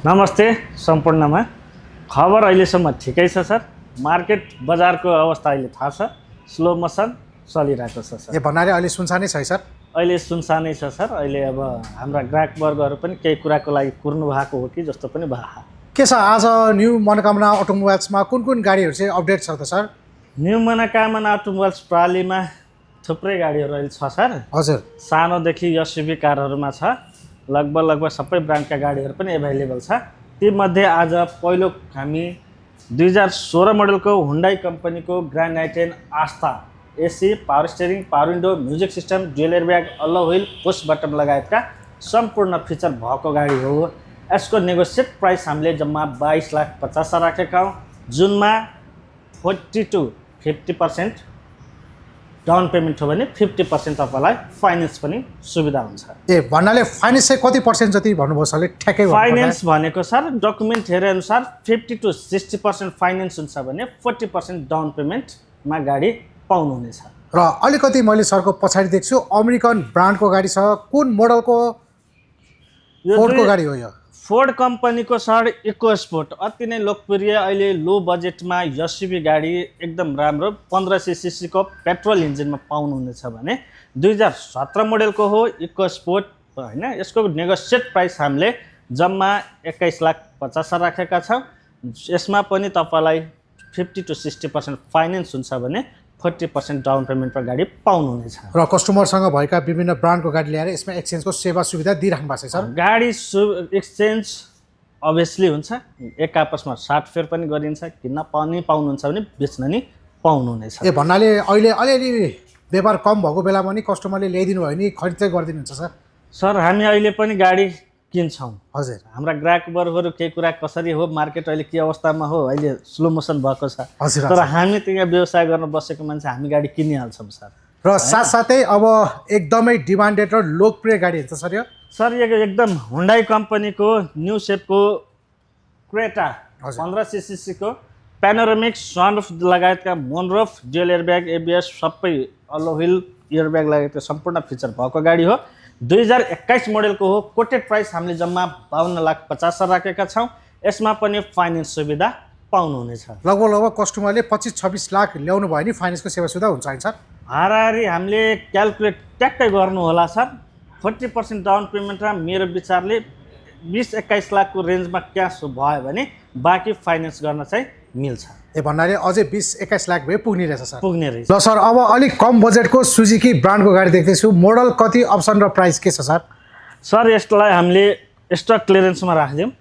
नमस्ते सम्पूर्णमा खबर अहिलेसम्म ठिकै छ सर। मार्केट बजारको अवस्था अहिले थाहा छ, स्लो मोसन चलिरहेको छ सर। ए भन्नाले अहिले सुनसानै छ है सर? अहिले सुनसानै छ सर। अहिले अब हाम्रा ग्राहक वर्गहरू पनि केही कुराको लागि कुर्नु भएको हो कि जस्तो पनि भयो। के छ आज न्यू मनोकामना अटोमोबाइल्समा कुन गाडीहरू चाहिँ अपडेट छ त सर? न्यू मनोकामना अटोमोबाइल्स प्रालीमा थुप्रै गाडीहरू अहिले छ सर। हजुर, सानोदेखि एसयुभी कारहरूमा छ, लगभग सबै ब्रान्डका गाडीहरू पनि एभाइलेबल छ। तीमध्ये आज पहिलो हामी 2016 मोडलको हुन्डाई कम्पनीको grand i10 Asta AC, power steering, power window, music system, dual airbag, alloy wheel, push button लगायतका सम्पूर्ण फिचर भएको गाडी हो। यसको नेगोसिएट प्राइस हामीले जम्मा 22,50,000 राखेका हौँ। जुनमा 40 to 50% डाउन पेमेन्ट हो भने 50% तपाईँलाई फाइनेन्स पनि सुविधा हुन्छ। ए भन्नाले फाइनेन्स चाहिँ कति पर्सेन्ट जति भन्नुभयो सरले? ठ्याक्कै फाइनेन्स भनेको सर डकुमेन्ट हेरेअनुसार 50 to 60% फाइनेन्स हुन्छ भने 40% डाउन पेमेन्टमा गाडी पाउनुहुनेछ। र अलिकति मैले सरको पछाडि देख्छु अमेरिकन ब्रान्डको गाडी छ, कुन मोडलको? फोर्डको गाडी हो यो? फोर्ड कम्पनीको सर इको स्पोर्ट अति नै लोकप्रिय, अहिले लो बजेटमा एसयुभी गाडी एकदम राम्रो 1500 सीसीको पेट्रोल इन्जिनमा पाउनुहुनेछ भने 2017 मोडलको हो इको स्पोर्ट हैन। यसको नेगोसिएट प्राइस हामीले जम्मा 21,50,000 राखेका छौँ। यसमा पनि तपाईलाई 50 to 60% फाइनेन्स हुन्छ भने 40% डाउन पेमेन्टमा गाडी पाउनुहुनेछ। र कस्टमरसँग भएका विभिन्न ब्रान्डको गाडी ल्याएर यसमा एक्सचेन्जको सेवा सुविधा दिइराख्नु भएको छ सर? गाडी एक्सचेन्ज अभियसली हुन्छ, एक आपसमा साटफेर पनि गरिन्छ। किन्न पनि पाउनुहुन्छ भने बेच्न नि पाउनुहुनेछ। ए भन्नाले अहिले अलिअलि व्यापार कम भएको बेलामा नि कस्टमरले ल्याइदिनु भयो भने खरिद चाहिँ गरिदिनुहुन्छ सर? सर हामी अहिले पनि गाडी किन्छौँ। हजुर, हाम्रा ग्राहक वर्गहरू के कुरा कसरी हो, मार्केट अहिले के अवस्थामा हो, अहिले स्लो मोसन भएको छ। हजुर, तर हामी त यहाँ व्यवसाय गर्न बसेको मान्छे हामी गाडी किनिहाल्छौँ सर। र साथसाथै अब एकदमै डिमान्डेड र लोकप्रिय गाडीहरू त सर यो? सर यो एकदम हुन्डाई कम्पनीको न्यू सेपको क्रेटा 1500 सीसीको प्यानोरामिक सनरुफ लगायतका मोनरुफ, ड्युअल एयरब्याग, एबिएस सबै अल्लो व्हिल एयरब्याग लगायतका सम्पूर्ण फिचर भएको गाडी हो। 2021 मोडलको हो। कोटेड प्राइस हामीले जम्मा 52,50,000 राखेका छौँ। यसमा पनि फाइनेन्स सुविधा पाउनुहुनेछ। लगभग कस्टमरले 25-26 लाख ल्याउनु भयो भने फाइनेन्सको सेवा सुविधा हुन्छ है सर? हाराहारी हामीले क्यालकुलेट ट्याक्कै गर्नु होला सर। 40% डाउन पेमेन्टमा मेरो विचारले 20-21 लाखको रेन्जमा क्यास भयो भने बाँकी फाइनेन्स गर्न चाहिँ मिल्छ। ए भन्नाले अझै 20-21 लाख भए पुग्ने रहेछ सर? पुग्ने रहेछ। ल सर अब अलिक कम बजेटको सुजुकी ब्रान्डको गाडी देख्दैछु, मोडल कति, अप्सन र प्राइस के छ सर? सर यसलाई हामीले स्टक क्लियरेन्समा राखिदिउँ।